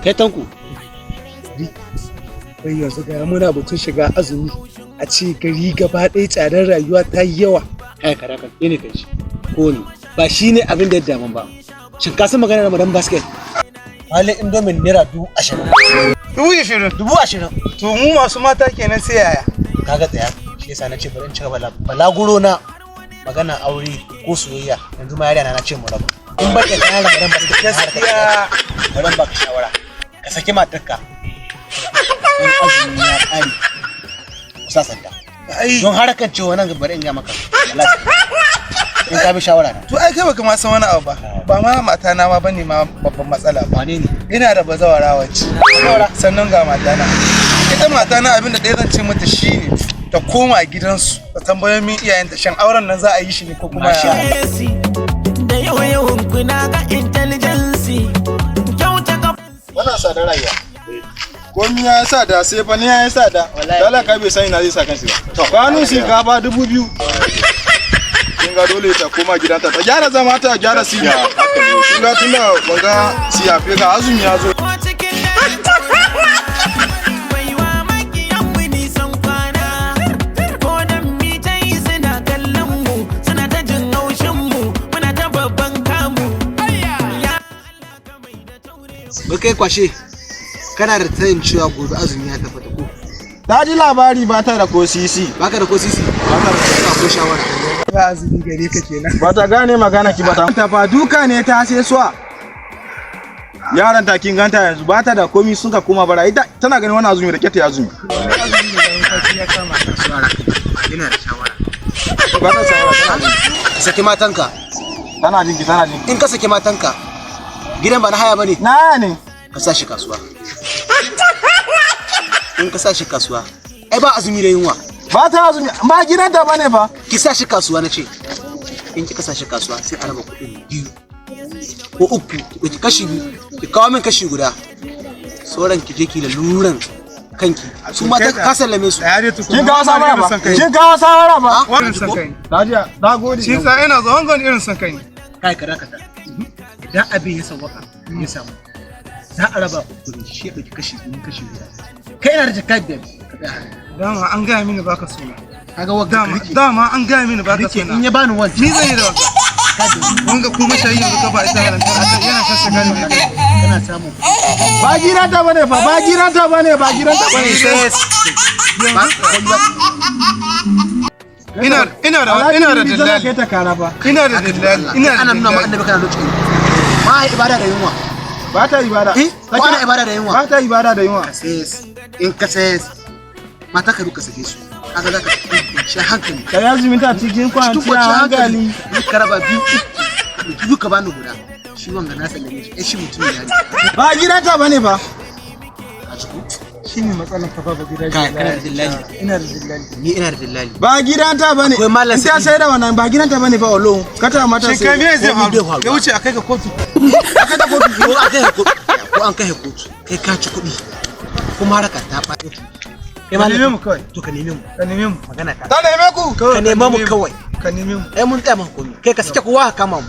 Kai Tanko. Wai yanzu ga muna batun shiga azumi, a ce gari gaba ɗaya tsadar rayuwa ta yi yawa. Kai kara ka ne kai shi. Ko ne ba shi ne abin da ya damu ba. Shin ka san maganar Ramadan basket? Halin indomin ₦20,000. 20,000? 20,000. To mu masu mata kenan sai yaya? Kaga tsaya, shi yasa na ce bari in cika balaguro na magana aure ko soyayya. Yanzu ma yarinya na ce mu rabu. In ba ka kayan Ramadan basket, Gaskiya. bari in baka shawara. Ka saki matarka. In azumi ya ƙare, ku sasanta. Ai. Don harakan cewa nan bari in ga maka. Wallahi in ka bi shawara na. To ai kai baka ma san wani abu ba. Ba ma mata na ma bane ma babban matsala ba. Wane ne? Ina da bazawara wacce. Sannan ga matana. Ita matana, abin da ɗaya zan ce mata shine ta koma gidansu ta tambayo min iyayenta shan auren nan za a yi shi ne ko kuma Masha ya. Da yawa yawan kuna ga intelligence kyauta ka. Wannan tsadar rayuwa. Komi ya sa da sai fa ne ya sa da. Talaka bai san ina zai sa kanshi ba. Kwanon shinkafa 2000. Kin ga dole ta koma gidanta ta gyara zama, ta gyara siya. Kin ga tunda wanga siyafe ga azumi ya zo. Ko cikin dare baiwa makiyan mu nisan kwana, ko dan mi ta yi suna kallon mu, suna ta jin haushin mu, muna ta babban kamu, ya Allah ka mai da taure. Wai kai kwashe, kana da tayin cewa gobe azumi ya tabbata ko? Ta ji labari ba ta da ko sisi. Baka da ko sisi? Baka da ko shawara. Ba azumi gare ka kenan. Ba ta gane magana ki ba ta. Ta fa duka ne ta sai suwa. Yaran ta kin ganta yanzu ba ta da komi, sun ka koma bara, ita tana ganin wannan azumi da kyata ya azumi. Azumi ne da sati ya kama. Shawara, ina da shawara. Ba ta shawara, tana jin. Ka saki matanka. Tana jinki, tana jinki. In ka saki matanka, gidan ba na haya bane? Na ne. Ka sa shi kasuwa. In ka sa shi kasuwa, ai ba azumi da yunwa. Ba ta azumi ba, gidanta bane fa. Ki sa shi kasuwa na ce. In kika sa shi kasuwa, sai a raba kuɗin biyu ko uku. Ki ɗauki kashi biyu, ki kawo min kashi guda, sauran ki je ki laluran kanki. Su mata ka sallame su. Tsaya dai tukuna. Kin kawo shawara ba? Irin son kai. Kin kawo shawara ba? Wani irin son kai ne. Najiya, na gode. Shi sa ina zo wanga wani irin son kai ne. Kai ka dakata. Idan abin ya sawwaka ya samu, za a raba uku ne, shi ya ɗauki kashi biyu, kashi guda. Kai ina da jaka 5, ka tsaya haka. Dama an gaya mini baka suna. Kaga wagga, ka Dama rike. Dama an gaya mini baka Rike. suna. In ya bani wancan Ni zan yi da wanga. Wanga ko mashayi yanzu ka ba ita halantar yana kan sigari ne kai. Kana samun Ba gidanta bane fa, ba gidanta bane, ba gidanta bane. Ba ba. Ina da Alhaji, dillali. kai ta kara fa. Ina da dillali. Ina da Ana nuna ma dillali. annabi kana lokacin ba ibada da yunwa. Ba ta ibada. Eh, ko ana ibada da yunwa? Ba ta ibada da yunwa. Ka sayes, in ka sayes mata ka duka sake su, kaga za ka kwanciyar hankali. Ka yi azumin ta cikin Cikin kwanciyar kwanciyar hankali. hankali. Ka raba biyu uku, ka ɗauki biyu ka bani guda. Shi wanga na sallame shi, ai shi mutum ya ne. Ba gidanta bane fa. A ciku. Shine matsalar ka fa ba gida. Kai, kana da dillali? Ina da dillali. Ni ina da dillali. Ba gidanta bane. Akwai Malam In ta Sa'idu. sai da wannan ba gidanta bane fa, wallo. Ka ta mata Shin kai sai. me zai Komi bai faru? faru. Ya wuce a kai ka kotu. Aka ta kotu, ko an kai kotu, ko an kai kotu, kai ka ci kuɗi kuma haraka ta ɓaci. Kai Ka malam neme mu kawai. To ka neme mu. Ka neme mu. Magana ta Ta neme ku. Ka neme mu kawai. Ka neme mu. Ai mun tsaya maka komi. Kai ka sake kowa ka kama mu.